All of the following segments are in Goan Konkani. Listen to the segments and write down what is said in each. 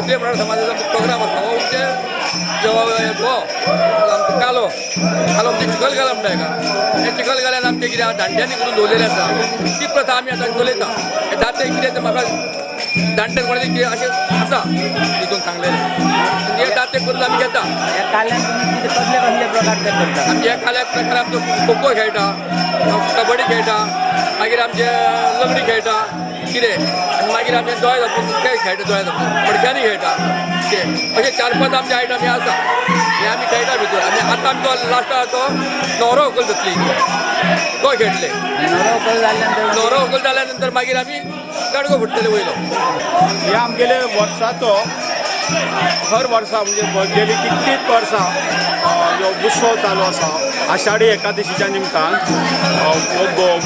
क्षत्रिय मराठा समाजाचा प्रोग्राम आसा हो म्हणजे हो कालो कालो आमचे चिखल घाल म्हणटा हेका हे चिखल घाल्यान आमचें कितें आहा दांड्यांनी करून दवरलेलें आसा ती प्रथा आमी आतां चलयता. हे दांते कितें तें म्हाका दांटे कोणाचें कितें अशें आसा तितून सांगलेलें हे दांते करून आमी घेता. ह्या काल्यान तुमी कसले कसले प्रकार करता? आमच्या ह्या काल्याक प्रकार आमचो खो खो खेळटा, कबड्डी खेळटा, मागीर आमचे लंगडी खेळटा कितें आनी मागीर आमचे दोळे धापून ते खेळटा, दोळे धापून मडक्यांनी खेळटा कितें अशे 4-5 आमचे आयटम हे आसा हे आमी खेळटा भितर. आनी आतां आमचो लास्टाक तो न्हवरो व्हंकल जातली तो खेळटले. न्हवरो व्हंकल जाल्या नंतर मागीर आमी गाडगो फुट्टले वयलो. हे आमगेले वर्साचो हर वर्सा म्हणजे गेली कितलींच वर्सां जो उत्सव चालू आसा आषाढी एकादशीच्या निमतान हो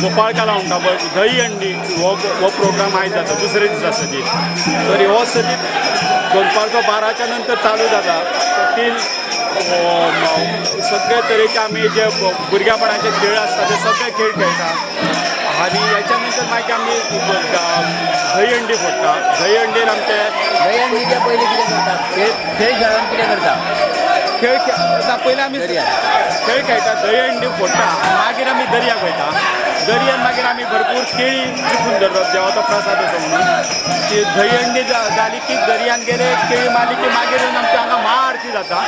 गोपाळ काला म्हणटा पळय दही हंडी हो प्रोग्राम आयज जाता दुसरे दिसा सदीत. तर हो सदीत दनपारचो 12च्या नंतर चालू जाता. तीन सगळे तरेचे आमी जे भुरग्यापणाचे खेळ आसता ते सगळे खेळ खेळटा आनी हेच्या नंतर मागीर आमी दही हंडी फोडटा. दही हंडीन आमचे दही हंडीच्या पयलीं कितें करता? खेळ खेळून कितें करता? खेळ पयलीं आमी खेळ खेळटा, दही हंडी फोडटा, मागीर आमी दर्याक वयता. दर्यान मागीर आमी भरपूर केळी जिखून धरतात देवाचो प्रसाद असो म्हणून. ती दही हंडी जाली की दर्यान गेले केळी मारली की मागीर येवन आमच्या हांगा महाआरती जाता.